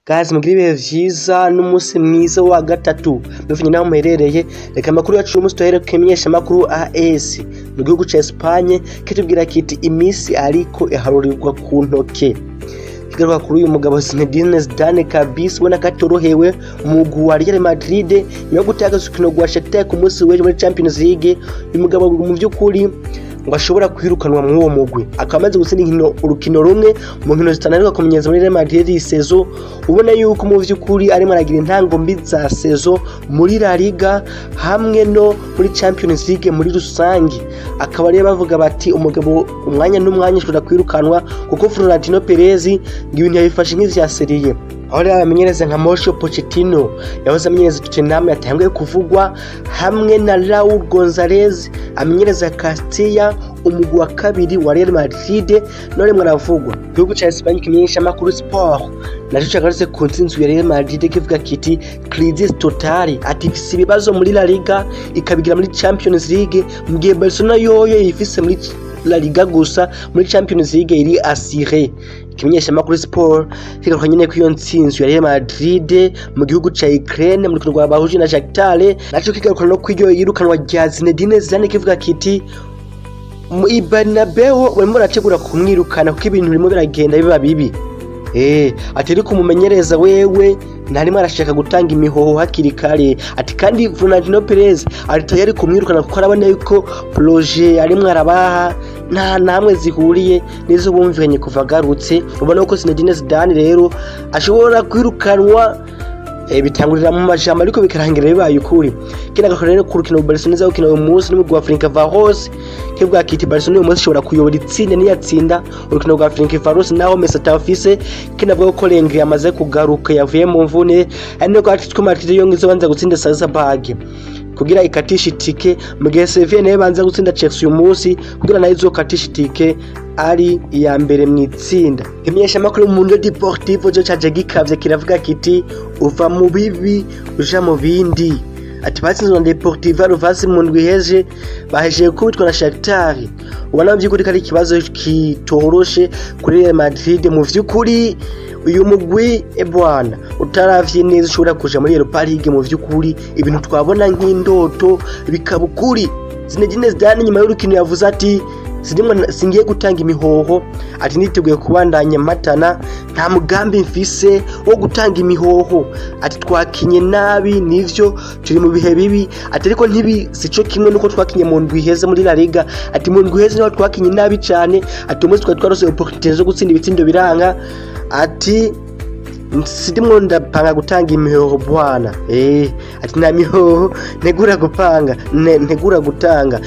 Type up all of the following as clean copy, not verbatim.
Guys, mugire ibihe vyiza n'umunsi mwiza wa gatatu bivanye naho muherereye. Reka amakuru yacu y'umunsi tuhere kumenyesha amakuru AS mu gihugu ca Espagne, kitubwira kiti imisi ariko iharurirwa ku ntoke. Kigaruka kuri uyu mugabo Zinedine Zidane kabisa, ubona ko atorohewe umugwi wa Real Madrid nyuma yo gutakaza urukino rwa Shakhtar ku munsi w'ejo muri Champions League. Uyu mugabo mu vy'ukuri ngo ashobora kwirukanwa muri uwo mugwi, akaba amaze gutsinda inkino urukino rumwe mu nkino zitanu aheruka kumenyereza muri Real Madrid iyi saison. Ubona yuko mu vy'ukuri arimo aragira intango mbi za saison muri La Liga hamwe no muri Champions League muri rusangi. Akaba rero bavuga bati umugabo umwanya n'umwanya ashobora kwirukanwa, kuko Florentino Perez ngo ibintu yabifashe nk'ivya sérieux. Aho rero abamenyereza nka Mauricio Pochettino yahoze amenyereza Tottenham yatanguye kuvugwa, hamwe na Raul Gonzalez amenyereza Castilla, umugwi wa kabiri wa Real Madrid, none mwaravugwa. Igihugu ca Espagne kimenyesha amakuru Sport naco cagarutse ku ntsinzi ya Real Madrid, kivuga kiti crisis totale, ati ifise ibibazo muri La Liga ikabigira muri Champions League, mu gihe Barcelona yoyo ifise muri La Liga gusa, muri Champions League iri assurée. Ikimenyesha makuru Sport kigaruka nyene ko iyo ntsinzi ya Real Madrid mu gihugu ca Ukraine mu rukino rwa bahuje na Shakhtar, naco kigaruka no kwiryo yirukanwa rya Zinedine Zidane, kivuga kiti mu Bernabeu barimo barategura kumwirukana kuko ibintu birimo biragenda biba bibi. Ati ariko umumenyereza wewe ntarimo arashaka gutanga imihoho hakiri kare, ati kandi Florentino Perez ari tayari kumwirukana kuko arabona yuko projet arimwo arabaha nta namwe zihuriye nizo bumvikanye kuva agarutse. Ubona ko Zinedine Zidane rero ashobora kwirukanwa, bitangurira mu majambo ariko bikarangira bibaye ukuri. Kina gakora rero ku rukino Barcelona iza gukina uyu munsi n'umugwi wa Ferencvaros, kivuga kiti Barcelona uyu munsi ishobora kuyobora itsinda niyatsinda urukino rwa Ferencvaros naho Messi atafise. Kinavuga ko Lenglet yamaze kugaruka yavuye mu mvune, ari niko Atletico Madrid yo ngizobanza gutsinda Salzburg kugira ikatisha itike, mu gihe Sevilla nayo banza gutsinda Chelsea uyu munsi kugira nayo izokatisha itike ari iya mbere mu itsinda. Imenyesha makuru mu Mundo Deportivo cyo caje gikavye, kiravuga kiti uva mu bibi uja mu bindi, ati batsinzwe na Deportivo Alavés mu ndwi iheze, bahejeje kubitwa na Shakhtar. Ubona mu vy'ukuri ko ari ikibazo kitoroshe kuri Real Madrid. Mu vy'ukuri uyu mugwi ebwana utaravye neza ushobora kuja muri Europa League. Mu vy'ukuri ibintu twabona nk'indoto bikaba ukuri. Zinedine Zidane nyuma y'urukino yavuze ati sinimwe singiye gutanga imihoho, ati niteguye kubandanya matana, nta mugambi mfise wo gutanga imihoho, ati twakinye nabi nivyo, turi mu bihe bibi, ati ariko ntibi sico kimwe nuko twakinye mu ndwi iheze muri La Liga, ati mu ndwi iheze niho twakinye nabi cane, ati umunsi twari twarose opportunité zo gutsinda ibitsindo biranga, ati sindimwo ndapanga gutanga imihoho bwana. Ati nta mihoho ntegura gupanga, ntegura gutanga.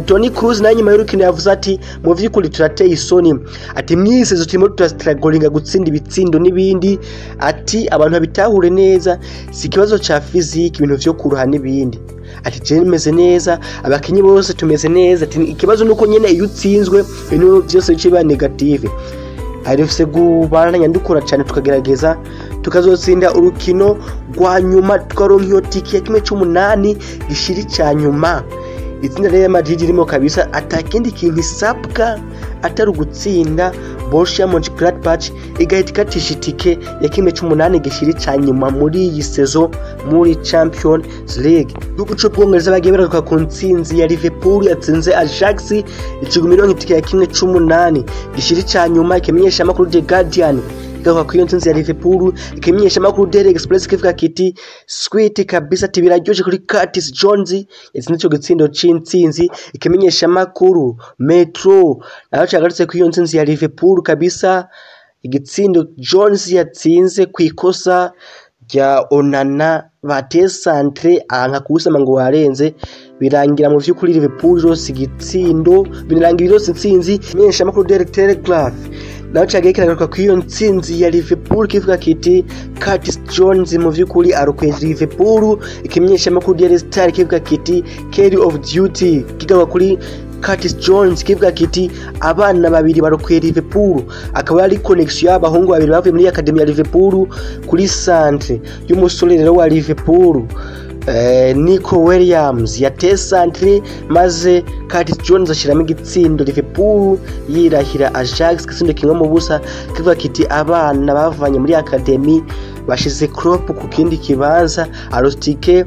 Toni Kroos naye nyuma y'urukino yavuze ati mu vy'ukuri turateye isoni, ati mwisezo turimo turastrugglinga gutsinda ibitsindo n'ibindi, ati abantu babitahure neza si ikibazo ca physique, ibintu vyo kuruha n'ibindi, ati je meze neza, abakinyi bose tumeze neza, ati ikibazo nuko nyene iyo utsinzwe ibintu vyose bice biba négative, ari kubandanya dukora cyane tukagerageza tukazotsinda urukino rwa nyuma tukaronka iyo tiki ya kimwe c'umunani gishiri ca nyuma. Itsinda Real Madrid irimo kabisa atakindi kintu isabwa atari ugutsinda Borussia Mönchengladbach igahita ikatisha itike ya kimwe c'umunani gishiri ca nyuma muri iyi saison muri Champions League. Igihugu c'Ubwongereza bagiye baragaruka ku ntsinzi ya Liverpool yatsinze Ajax ikiguma ironka itike ya kimwe c'umunani gishiri ca nyuma. Ikimenyesha amakuru The Guardian igaruka kuri iyo ntsinzi ya Liverpool, ikimenyesha amakuru Daily Express kivuga kiti sweet kabisa, ati biraryoshe kuri Curtis Jones yatsinze ico gitsindo c'intsinzi. Ikimenyesha amakuru Metro naho cagarutse kuri iyo ntsinzi ya Liverpool kabisa, igitsindo Jones yatsinze kw'ikosa rya Onana, bateye centre anka kuwusama ngo warenze, birangira mu vy'ukuri Liverpool ironse igitsindo, birangira ironse intsinzi. Ikimenyesha amakuru Daily Telegraph naho cagiye kiragaruka kuri iyo ntsinzi ya Liverpool, kivuga kiti Curtis Jones mu vy'ukuri arokoye Liverpool. Ikimenyesha amakuru Daily Star kivuga kiti Call of Duty, kigaruka kuri Curtis Jones, kivuga kiti abana babiri barokoye Liverpool, akaba ari connection y'abahungu babiri bavuye muri academy ya Liverpool kuri centre y'umusore rero wa Liverpool, Nico Williams yateye centre maze Curtis Jones ashiramo igitsindo, Liverpool yirahira Ajax igitsindo kimwe mu busa, kivuga kiti abana bavanye muri academy. Bashize Klopp ku kindi kibanza, arostike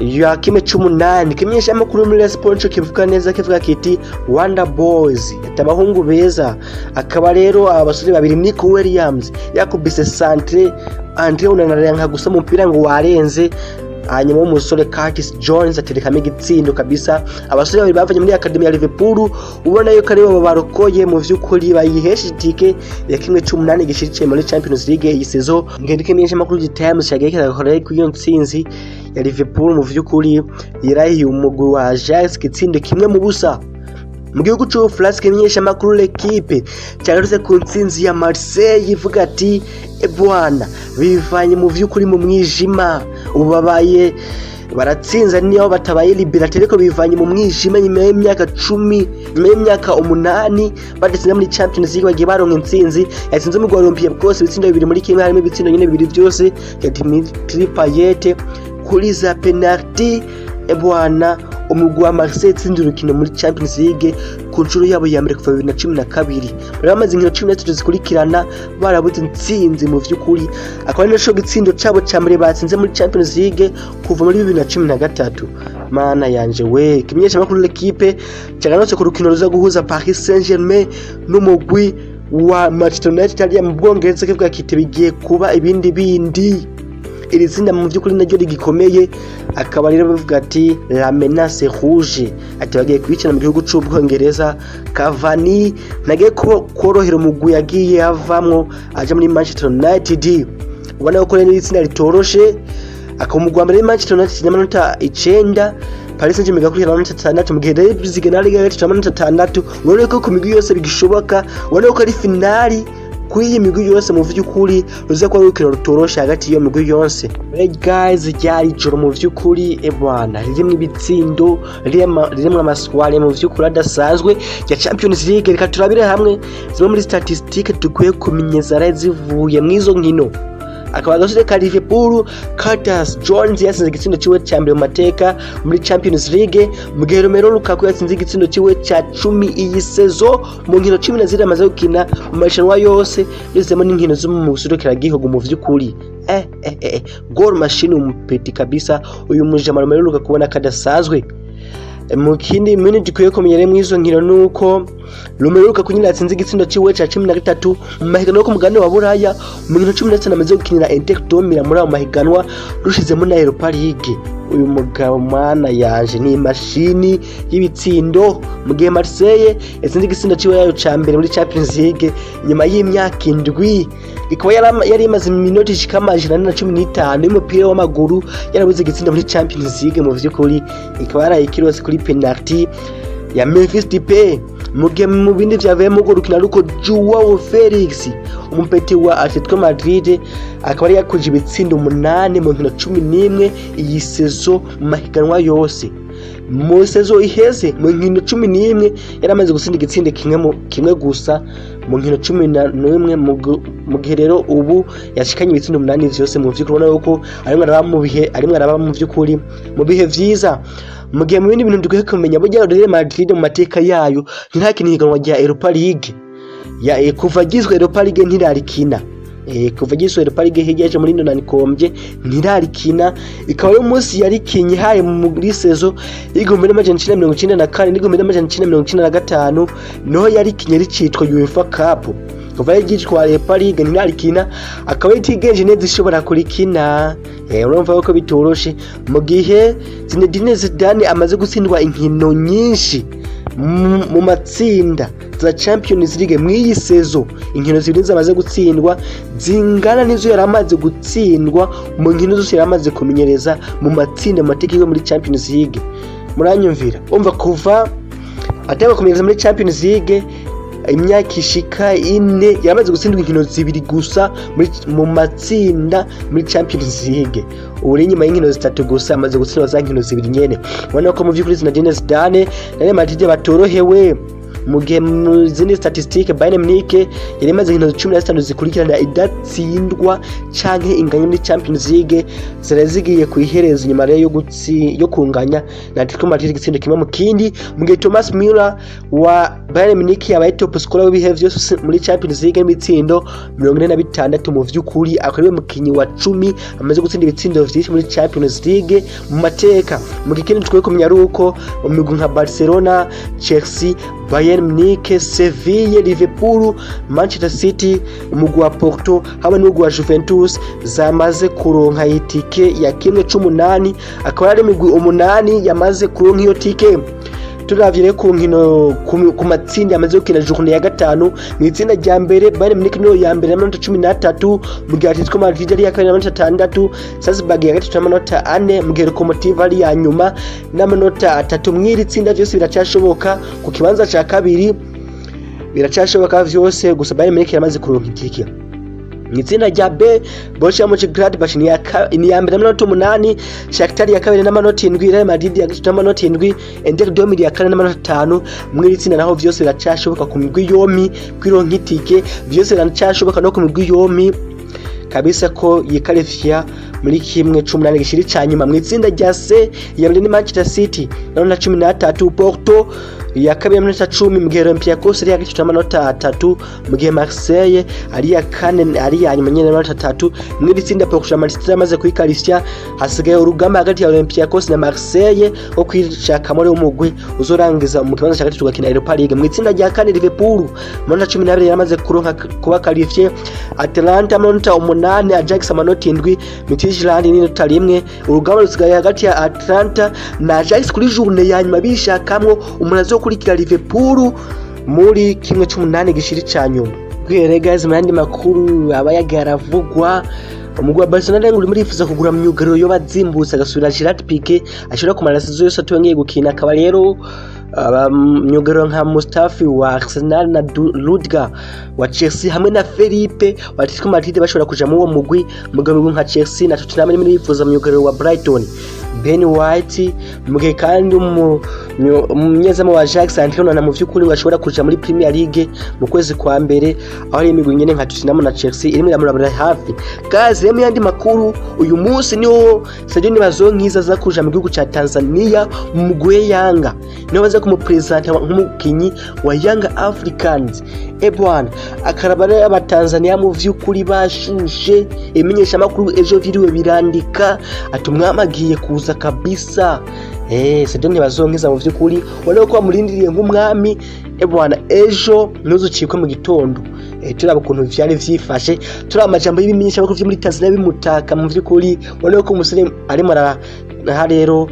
ya kimwe c'umunani. Kimenyesha amakuru muri Sport kivuga neza, kivuga kiti Wonder Boys, atabahungu beza. Akaba rero abasore babiri, Nico Williams yakubise centre, Andre Onana nka gusa umupira ngo warenze, hanyuma umusore Curtis Jones aterekamo igitsindo kabisa. Abasore babiri bavanye muri academy ya Liverpool, ubona yuko ari bo barokoye mu vy'ukuri, bayihesha itike ya kimwe c'umunani gishiriye muri Champions League iyi saison. Ngende kimenyesha amakuru The Times yagiye kirakora ku iyo ntsinzi ya Liverpool, mu vy'ukuri yirahiye umugwi wa Ajax igitsindo 1-0. Mu gihugu c'Ubufaransa, kimenyesha amakuru L'Equipe cyagarutse ku ntsinzi ya Marseille, ivuga ati bwana, bivanye mu vy'ukuri mu mwijima, ubu babaye baratsinze, niyo batabaye libérateur, ariko bivanye mu mwijima nyuma y'imyaka 10, nyuma y'imyaka 8 badatsinze muri Champions League, bagiye baronka intsinzi. Yatsinze umugwi wa Olympiacos ibitsindo 2-1, harimo ibitsindo nyine bibiri byose bya Dimitri Payet kuri za penalty. Bwana, umugwi wa Marseille itsinze urukino muri Champions League ku nshuro yabo ya mbere kuva 2012. Bari bamaze inkino 13 zikurikirana barabuze intsinzi mu vy'ukuri, akaba ari naco gitsindo cabo ca mbere batsinze muri Champions League kuva muri 2013. Mana yanje we! Kimenyesha makuru L'Equipe caganotse ku rukino ruza guhuza Paris Saint-Germain n'umugwi wa Manchester United hariya mu Bwongereza, kivuga kiti bigiye kuba ibindi bindi, iri tsinda mu by'ukuri naryo rigikomeye. Akaba rero bavuga ati la menace rouge, ati bagiye kwicana mu gihugu c'Ubwongereza. Cavani nagiye korohera umugwi yagiye avamwo aja muri Manchester United, ubona ko rero itsinda ritoroshe. Akaba umugwi wa mbere Manchester United n'amanota 9, Paris Saint-Germain igakurikira amanota 6, mu gihe Leipzig na Liga gatatu amanota 6. Ubona ko ku migwi yose bigishoboka, ubona ko ari finali kuri iyi migwi yose, mu vy'ukuri ruza kuba urukino rutoroshe hagati y'iyo migwi yose. Guys, ryari ijoro mu vy'ukuri, ebwana, ririmwo ibitsindo, ririmwo amasware mu vy'ukuri adasanzwe ya Champions League. Reka turabire hamwe zimwe muri statistique dukwiye kumenya zaraye zivuye mw'izo nkino. Akaba agasore ka Liverpool Curtis Jones yatsinze igitsindo ciwe ca mbere mu mateka muri Champions League, mu gihe Romelu Lukaku yatsinze igitsindo ciwe ca 10 iyi saison mu nkino 12 amaze gukina mu marushanwa yose, yuzemo n'inkino zo mu gihugu. Mu vy'ukuri goal machine, umupeti kabisa uyu mujama Romelu Lukaku, kubona kadasanzwe. Mu kindi mini dukwiye kumenya rero mw'izo nkino nuko Romelu Lukaku nyine yatsinze igitsindo ciwe ca 13 mu mahiganwa yo ku mugabane wa Buraya mu nkino 15 amaze gukinira Inter de Milan muri ayo mahiganwa, rushizemo na Europa League. Uyu mugabo, mwana yanje, ni imashini y'ibitsindo. Mu gihe Marseille yatsinze igitsindo ciwe yayo ca mbere muri Champions League nyuma y'imyaka 7, ikaba yari imaze iminota ishika 415 y'umupira w'amaguru yarabuze igitsindo muri Champions League. Mu vy'ukuri ikaba yarayikirose kuri penalty ya Memphis Depay. Mu gihe mu bindi vyavuyemo urwo rukino ariko Joao Felix, umupeti wa Atletico Madrid, akaba yari yakuje ibitsindo 8 mu nkino 11 iyi saison mu mahiganwa yose. Mu saison iheze mu nkino 11 yari amaze gutsinda igitsindo kimwe gusa mu nkino 11, mu gihe rero ubu yashikanye ibitsindo 8 vyose. Mu vy'ukuri ubona yuko arimwo araba mu bihe, arimwo araba mu vy'ukuri mu bihe vyiza. Mu gihe mu bindi bintu dukwiye kumenya, burya Real Madrid mu mateka yayo ntirakina ihiganwa rya Europa League. Ya kuva agizwe Europa League ntirarikina. Kuva agizwe Europa League hirya yaje muri Nonanikombye ntirarikina, ikaba ari umunsi yarikinye haye muri saison y'1994 n'1995, niho yarikinye ricitwa UEFA Cup. Kuva yagitwa Europa League ntirarikina, akaba itigenje neza ishobora kurikina. Urumva ko bitoroshe. Mu gihe Zinedine Zidane amaze gutsindwa inkino nyinshi mu matsinda za Champions League mw'iyi saison, inkino zibiri zamaze gutsindwa zingana n'izo yari amaze gutsindwa mu nkino zose yari amaze kumenyereza mu matsinda mu mateka muri Champions League. Muranyumvira, umva, kuva atanga kumenyereza muri Champions League imyaka ishika 4, yaramaze gutsindwa inkino zibiri gusa mu matsinda muri Champions League. Ubu rero inyuma y'inkino 3 gusa amaze gutsindwa za nkino zibiri nyene. Ubona ko mu vy'ukuri Zinedine Zidane na Real Madrid batorohewe. Mu gihe mu zindi statistique Bayern Munich yari imaze inkino 15 zikurikirana idatsindwa canke inganya muri Champions League, zari zigiye kuihereza inyuma rero yo kunganya na Atletico Madrid igitsindo kimwe mu kindi. Mu gihe Thomas Müller wa Bayern Munich yabaye top scorer w'ibihe vyose muri Champions League n'ibitsindo 46. Mu vy'ukuri akaba ariwe mukinyi wa 10 amaze gutsinda ibitsindo vyinshi muri Champions League mu mateka. Mu gihe ikindi tukwiye kumenya ari uko imigwi nka Barcelona, Chelsea, Bayern Munich, Sevilla, Liverpool, Manchester City, umugwi wa Porto hamwe n'umugwi wa Juventus zamaze kuronka itike ya 1/8, akaba ari imigwi 8 yamaze kuronka iyo tike. Turavye rero ku nkino ku matsinda yamaze gukina journée ya 5, mu itsinda rya mbere Bayern Munich niyo ya mbere n'amanota 13, mu gihe Atletico Madrid ari iya kabiri n'amanota 6, Salzburg ya gatatu n'amanota 4, mu gihe Lokomotiv ari iya nyuma n'amanota 3. Mw'iri tsinda vyose biracashoboka, ku kibanza ca kabiri biracashoboka vyose, gusa Bayern Munich yamaze kuronka itike. Mu itsinda rya B, Borussia Mönchengladbach ni iya mbere n'amanota 8, Shakhtar ya kabiri n'amanota 7, Real Madrid ya gatatu n'amanota 7, Inter de Milan ya kane n'amanota 5. Mw'iri tsinda naho vyose biracashoboka ku migwi yompi kwironka itike, vyose biracashoboka no ku migwi yompi kabisa ko yikarifia muri 1/8 gishiri ca nyuma. Mu itsinda rya C, iya mbere ni Manchester City n'amanota 13, Porto ya kabiri n'amanota 10, mu gihe Olympiacos ari iya gatatu n'amanota 3, mu gihe Marseille ari iya kane, ari iya nyuma nyene n'amanota 3. Mw'iri tsinda Porto na Manchester yamaze kwikarifya, hasigaye urugamba hagati ya Olympiacos na Marseille wo kwishakamo rero umugwi uzorangiza mu kibanza ca gatatu ugakina Europa League. Mu itsinda rya kane, Liverpool amanota 12 yaramaze kuronka kuba qualifié, Atalanta amanota 8, Ajax amanota 7, Midtjylland n'inota 1. Urugamba rusigaye hagati ya Atalanta na Ajax kuri journée ya nyuma bishakamwo umuntu azokurikira Liverpool muri 1/8 gishiri ca nyuma. Bwere guys, mu yandi makuru aba yagaravugwa, umugwi wa Barcelona ngo urimo urifuza kugura myugariro yo bazimbutse agasubira Gerard Piqué ashobora kumara saison yose atongeye gukina, akaba rero myugariro nka Mustafi wa Arsenal na Rudiger wa Chelsea hamwe na Felipe wa Atletico Madrid bashobora kuja mu uwo mugwi. Mugabo nka Chelsea na Tottenham irimo irifuza myugariro wa Brighton Ben White, mu gihe kandi umunyezamu wa Ajax Antonio na mu vy'ukuri bashobora kuja muri Premier League mu kwezi kwa mbere, aho ari imigwi nyene nka Tottenham na Chelsea irimo iramurabira hafi. Guys, rero mu yandi makuru, uyu munsi niho Sadio Ntibazonkiza aza kuja mu gihugu ca Tanzania mu mugwi wa Yanga, niho baza kumupresenta nk'umukinyi wa Young Africans. Ebwana akaraba rero abatanzania mu vy'ukuri bashushe, imenyeshamakuru ejo vyiriwe birandika ati umwami agiye kuza kabisa. Sadio Ntibazonkiza mu vy'ukuri ubona ko bamurindiriye nk'umwami. Ebwana ejo ntuzucikwe mu gitondo, turaba ukuntu vyari vyifashe, turaba amajambo y'ibimenyeshamakuru vyo muri Tanzania bimutaka. Mu vy'ukuri ubona ko umusore arimo araha rero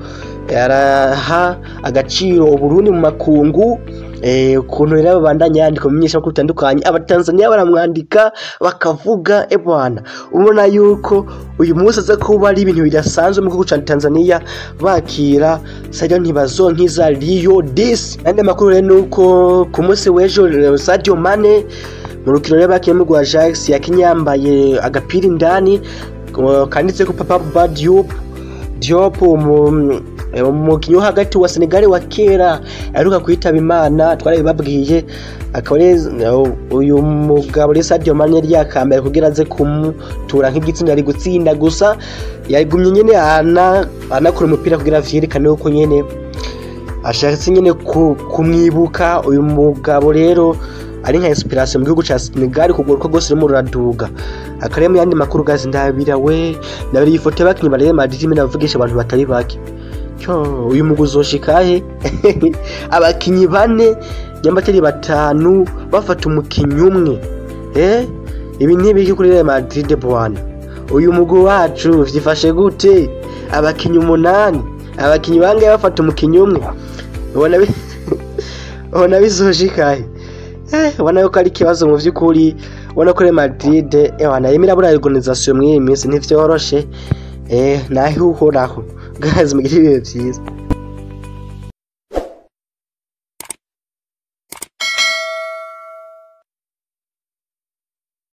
araha agaciro Uburundi mu makungu, ukuntu rero babandanya yandika mu bimenyeshamakuru bitandukanye, abatanzania baramwandika bakavuga. Ebwana ubona yuko uyu munsi aza kuba ari ibintu bidasanzwe mu gihugu ca Tanzania bakira Sadio Ntibazonkiza Rio Dis. Andi makuru rero nuko ku munsi w'ejo Sadio Mane mu rukino rero bakinye rwa Ajax yakinye yambaye agapira indani kanditseko Papa Bouba Diop, umukinyi wo hagati wa Senegal wa kera aheruka kwitaba Imana, twarabibabwiye. Akaba ari uyu mugabo rero Sadio Mane yari yakambaye kugira aze kumutura nk'igitsinda ari gutsinda, gusa yagumye nyene anakura umupira kugira vyerekane uko nyene ashatse nyene kumwibuka. Uyu mugabo rero ari nka inspiration mu gihugu ca Senegal, kuguruka rwose rurimo ruraduga. Akarere mu yandi makuru gazi, ndabira we ndabira iyi foto y'abakinyi ba Real Madrid imwe navugisha abantu batari bake. Cyo uyu mugwi uzoshika he? Abakinyi 4 nyambateri 5 bafata umukinyi umwe, ibi ntibiki kuri Real Madrid bwana. Uyu mugwi wacu vyifashe gute? Abakinyi 8, abakinyi bangahe bafata umukinyi umwe? Ubona bizoshika he? Ubona yuko ari ikibazo mu vy'ukuri. Ubona ko Real Madrid ewana yemera buriya organisation mw'iyi minsi ntivyoroshe. Naho uhoraho guys, mugire ibihe vyiza.